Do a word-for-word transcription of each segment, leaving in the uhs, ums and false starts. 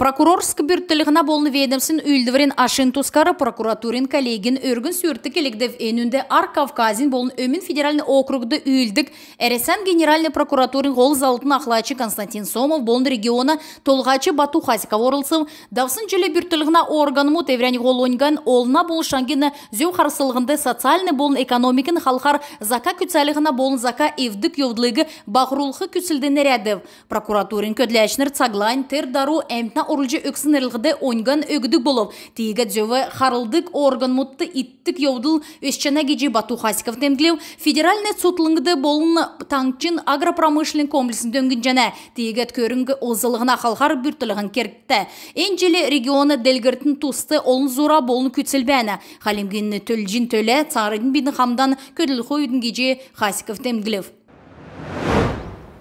Прокурорск бүртклһнә болн ведомствин үүлдврин ашин тускар прокуратурин коллегин өргн сүүрт келгдв. Энүнд Ар Кавказин болн Өмн федеральн округд үүлддг Әрәсән Генеральн прокуратурин һол заллтын ахлач Константин Сомов болн региона толһач Бату Хасиков орлцв. Давсн җил бүртклһнә органмуд эврәннь һол оньган олна болн шаңһин зөв харслһнд социальн болн экономикин халхар зака күцәлһнә болн зака эвддг йовдлыг баһрулх күцлд нерәдв. Прокуратурин көдләчнр цаглань тер дару әмтнә орулҗ өгсн эрлһд оньган өгдг болв. Тиигәд зөв харлдг органмудт иткдг йовдл өсчәнә гиҗ Бату Хасиков темдглв. Федеральн цутхлңд болн таңһчин агропромышленн комплексн дөңнҗәнә. Тиигәд көрңг олзллһна халхар бүртклһн кергтә. Эн җил региона делгрлтин туст олн зура болн күцл бәәнә. Хальмгин төлҗин төлә цааранднь бидн хамдан көдлхвидн гиҗ Хасиков темдглв.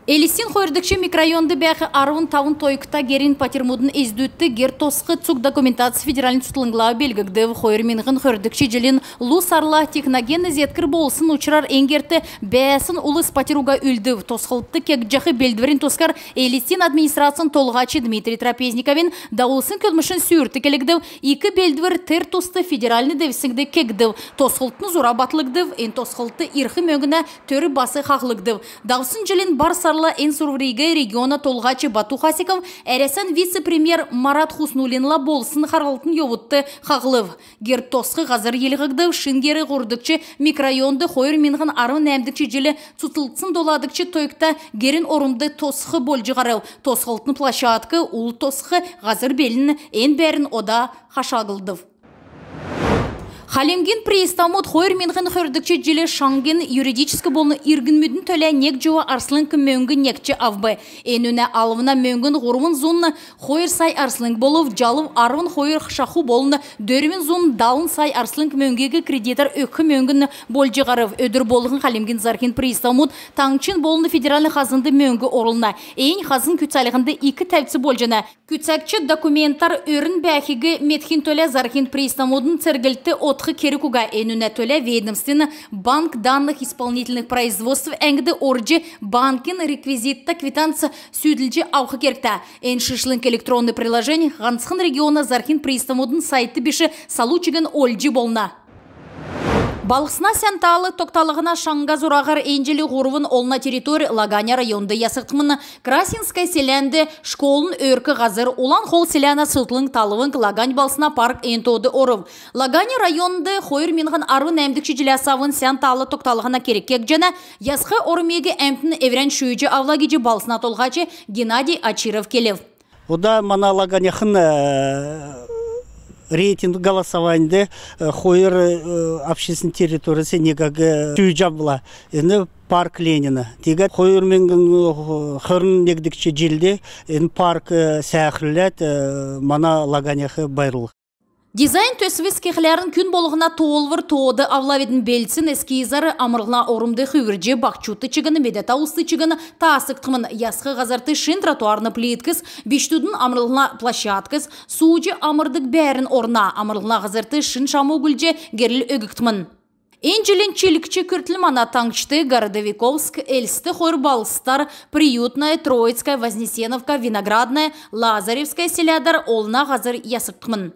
Элстин хойрдгч микрорайонд бәәх арвн тавн тойгта герин патьрмудын эздүдт гер тосх цуг документац федеральн цутхлңла белглгдв. Хойр миңһн хөрдгч җилин лу сарла техногенн зеткр болсн учрар эн герт бәәсн улс патьр уга үлдв. Тосхлт кегдҗәх белдврин тускар Элстин администрацин толһач Дмитрий Трапезниковин давулсн көдлмшин сүүрт келгдв. Ик белдвр тер туст федеральн девсңд кегдв. Тосхлтын зура батлгдв. Эн тосхлтд ирх мөңгнә төр бас хаһлгдв. Давсн җилин бар сарла эн сурвриг региона толһач Бату Хасиков Әрәсән вице-премьер Марат Хуснуллинла болсн харһлтын йовудт хаһлв. Гер тосх һазр йилһгдв. Шин гер һурвдгч микрорайонд хойр миңһн арвн нәәмдгч җил цутхлгдсн доладгч тойгта герин ормд тосх болҗ һарв. Тосхлтын площадк, ул тосх һазр белн. Эн бәәрн ода хашаглгдв. Хальмгин приставмуд хойр миңһн хөрдгч җил шаңһин юридическ болн иргнмүдин төлә нег җува арслң мөңг некҗ авв. Энүнә алвна мөңгн һурвн зун хойр сай арслң болв. Җалв арвн хойр шаху болн дөрвн зун далн сай арслң мөңгиг кредитәр өгх мөңгн болҗ һарв. Өдр болһн Хальмгин зарһин приставмуд таңһчин болн федеральн хазнд мөңг орулна. Эн хазн күцәлһнд ик тәвц болҗана. Күцәгч документар өрн бәәхиг медхин төлә зарһин приставмудын церглтд одх керг уга. Энүнә төлә ведомствин банк данных исполнительных производств әңгд орҗ, банкин реквизитта квитанц сүүдлҗ авх кергтә. Эн шишлң электронн приложень һанцхн региона зарһин приставмудын сайтд биш, салу чигн олҗ болна. Балһсна сән таал тогталһна шаңһа зураһар эн җил һурвн олна территори Лаганя районд ясгдхмн. Красинское селәнд школын өрк һазр, Улан Хол селәнә цутхлң талвң, Лагань балһсна парк эн тоод орв. Лаганя районд хойр миңһн арвн нәәмдгч җиләс авн сән таал тогталһна керг кегдҗәнә. Ясх ормиг әмтн эврән шүүҗ авла гиҗ балһсна толһач Геннадий Очиров келв. Ода мана Лаганяхн, э, рейтинг голосованьд, э, хойр, э, общественн территорияс негәг шүүҗ авла. Эн парк Ленина. Тиигәд хойр миңһн хөрн негдгч җилд эн парк, э, сәәхрүләд, э, мана Лаганях байрлулх. Дизайн төсвс кехләрн күн болһна тоолвр тоод авлавидн. Белдсн эскизәр амрлһна ормд хүврҗ, баһчудт чигн, медәтә улст чигн таасгдхмн. Ясх һазрт шин тротуарн плиткс, бичкдүдин амрлһна площадкс, сууҗ амрдг бәәрн орна. Амрлһна һазрт шин шам углҗ, герл өггдхмн. Эн җилин чилгч күртл мана таңһчд Городовиковск, Элст хойр балһсдар, Приютная, Троицкая, Вознесеновка, Виноградная, Лазаревская селәдәр олна һазр ясгдхмн.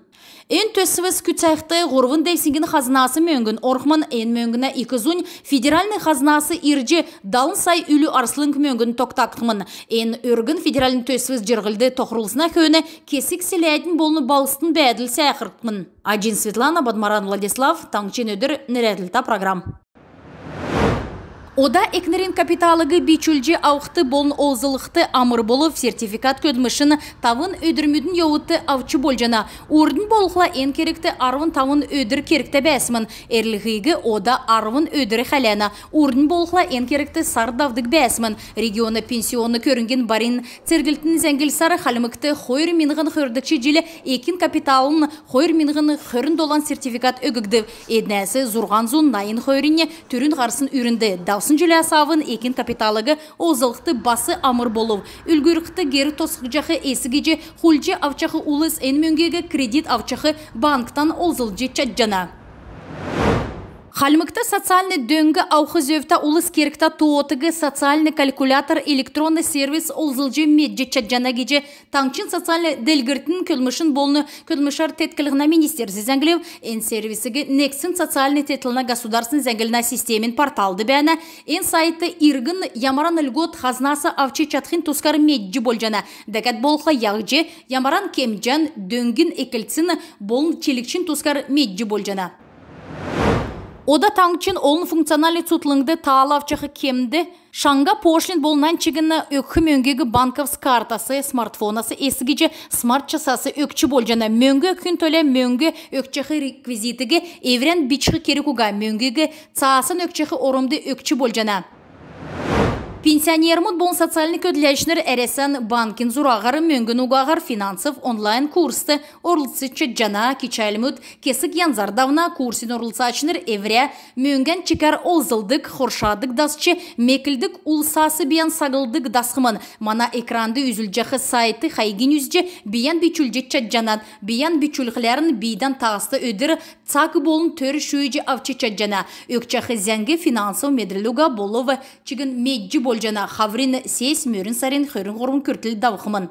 Эн төсвс күцәхд һурвн девсңгин хазнас мөңгн орхмн. Эн мөңгнә ик зунь федеральн хазнас ирҗ, далн сай үлү арслң мөңгн тогтагдхмн. Эн өргн федеральн төсвс җирһлд тохрулсна хөөн кесг селәднь болн балһсдын бәәдл сәәхрхмн. Аҗин Светлана, Бадмаран Владислав, «Таңһчин өдр» нерәдлһтә программ. Ода экнрин капиталыг бичүлҗ авхд болн олзлхд амр болв. Сертификат көдлмшин тавн өдрмүдин йовудт авч болҗана. Урднь болхла эн кергт арвн тавн өдр кергтә бәәсмн. Эрлһиг ода арвн өдр хәләнә. Урднь болхла эн кергт сар давдг бәәсмн. Региона пенсионн көрңгин барин церглтин зәңглсәр, Хальмгт хойр миңһн хөрдгч җил экин капиталын хойр миңһн хөрн долан сертификат өггдв. Эднәс зурһан зун найн хойрнь түрүн һарсн үрнд. Давсн җиләс авн экин капиталыг олзлхд бас амр болв. Үлгүрлхд, гер тосхҗах эс гиҗ хулдҗ авчах улс эн мөңгиг кредит авчах банктан олзлҗ чадҗана. Хальмгт социальн дөң авх зөвтә улс кергтә тоотыг социальн калькулятор электронн сервис олзлҗ медҗ чадҗана гиҗ таңһчин социальн делгрлтин, көдлмшин болн көдлмшәр теткллһнә министерств зәңглв. Эн сервисиг негдсн социальн теткдлһнә государственн зәңгллһнә системин порталд бәәнә. Эн сайтд иргн ямаран льгот хазнас авч чадхин тускар медҗ болҗана. Дәкәд болхла, яһҗ, ямаран кемҗән, дөңгин эклцин болн чилгчин тускар медҗ болҗана. Ода таңһчин олн функциональн цутхлңд таал авчах кемд шаңһа пошлин болн нань чигн өгх мөңгиг банковск картас, смартфонас эс гиҗ смарт часас өгч болҗана. Мөңг өгхин төлә мөңг өгчәх реквизитиг эврән бичх керг уга, мөңгиг цаасн өгчәх ормд өгч болҗана. Пенсионермүд болн социальн көдләчнр Әрәсән банкин зураһар мөңгн угаһар финансов онлайн курст орлцҗ чадҗана. Кичәлмүд кесг янзар давна. Курсин орлцачнр эврә мөңгән чикәр олзлдг, хоршадг дасч меклдг улсас бийән саглдг дасхмн. Мана экранд үзүлҗәх сайтд хайгинь үзҗ, бийән бичүлҗ чадҗанат. Бийән бичүлхләрн бийдән тагта өдр, цаг болн төр шүүҗ авч чадҗана. Өгчәх зәңг финансов медрл уга болв чигн медҗ болҗана. Хаврин сессь мөрн сарин хөрн һурвн күртл давхмн.